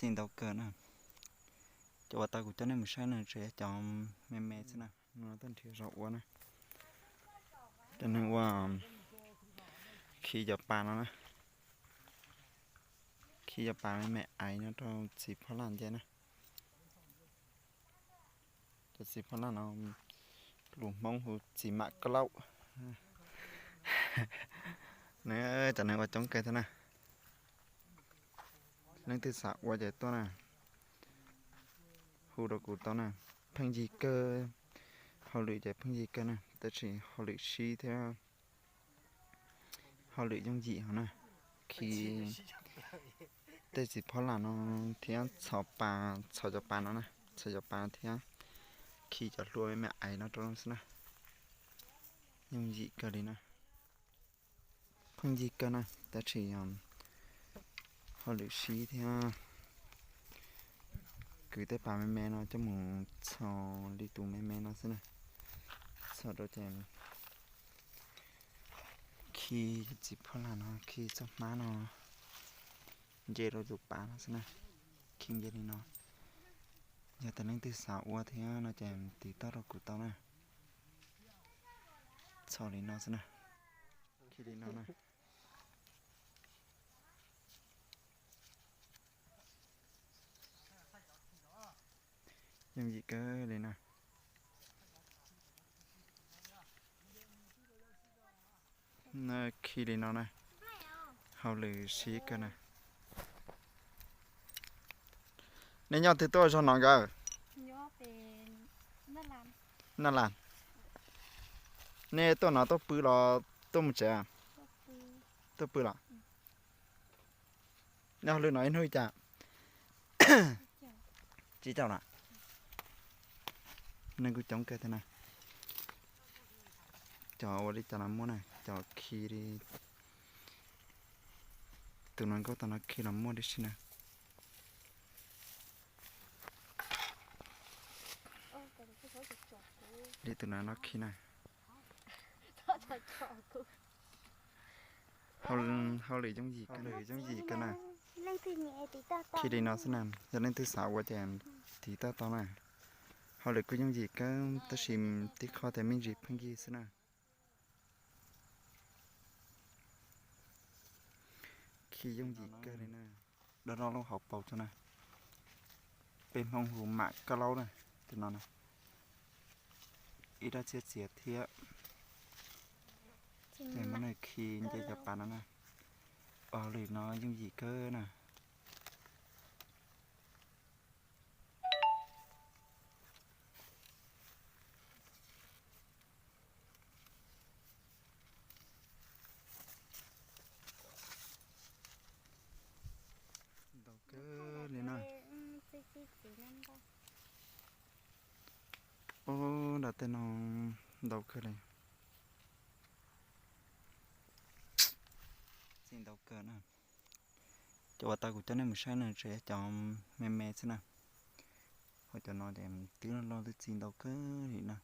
Txi ntau kawg na. Cov uas tau kuv coj nej mus saib no tsuas yog cov me me xwb na. No toj nrhiav zog ua na. Cov neeg ua khi cov pas no na. Khi cov pas me me aiv no rau txiv phob laj nce na. Cov txiv phob laj no lus Hmoob hu txiv mam kab laub. Cov neeg ua coob kawg thiab na. Leej twg xav ua ces tuaj na, hu rau kuv tau na. Pheej yig kawg, hauj lwm ces pheej yig kawg na, tab sis hauj lwm sib thiab hauj lwm yooj yim hos na. Khi tej txiv phob laj no thiab txhos pas, txhos cov pas no na, txhos cov pas thiab khi cov hlua me me aiv no rau xwb na. Yooj yim kawg li na. Pheej yig kawg na, tab sis hauj lwm sib thiab kwv tej pas me me no coj mus txhos li tus me me no xwb na. Txhos rau ces khi txiv phob laj no, khi txoj hmab no nce rau tus pas no xwb na. Khi nce li no. Yog tias leej twg xav ua thiab no ces tiv toj rau kuv tau na. Txhos li no xwb na. Khi li no na. Yooj yim kawg li na. Khi li no na. Hauj lwm sib kawg na. Nej nyob twg tuaj zog no nkawd? Naj Las. Nej tuaj no tuaj pw los tuaj mus tsev? Tuaj pw los. Nej hauj lwm no ib hnub li cas? Tsib caug lawm. Neeg kuj coob kawg thiab na. Cov ua li cas los muaj na, cov khi li. Tus no nkauj tau no khi los muaj tib si na. Li tus no no khi na. Hauj lwm yooj yim kawg, yooj yim kawg na. Khi li no xwb na, yog leej twg xav ua ces tiv toj tau na. Hauj lwm kuj yooj yim kawg tab sis tib qho tias me ntsis pheej yig xwb na. Khi yooj yim kawg li na. Dob dob lub hauv paus tso na. Peb Hmoob hu mam kab laub na, tus no na. Ib rab txhiab txiav thiab. Ces muab nws khi nce cov pas no na. Ua hauj lwm no yooj yim kawg na. Ntau kawg li na. Ub, nram tej no ntau kawg li. Txi ntau kawg na. Cov uas tau kuv coj nej mus saib no tsuas yog cov me me xwb na. Ho cov no ces twb loj loj twb txi ntau kawg li na.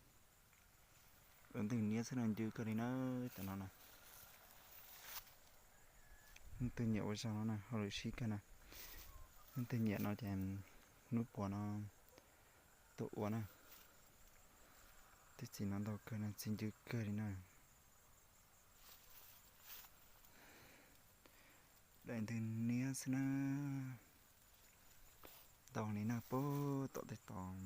Ua ntwg niab xwb no ncw kawg li na, cov no na. Leej twg nyiam ua zog no na, hauj lwm sib kawg na. Leej twg nyiam no ces hnub puas no tuaj ua na. Twb txi no ntau kawg no, txi ncw kawg li na. Daim ntwg niab xwb na. Ntau li na, puag tom tej tod.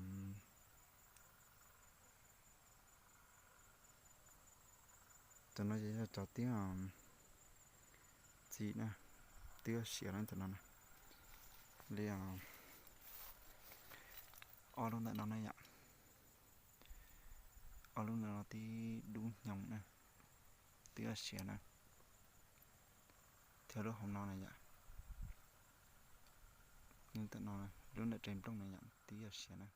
Cov no ces yog cov twb txi na, twb siav na cov no na. Li ob lub ntawm no na yom. Ob lub ntawm no twb dub hnyoo na, twb siav na. Thiab lub hauv no na yom. Lub ntawm no, lub ntawm tsev nplooj na yom, twb siav na.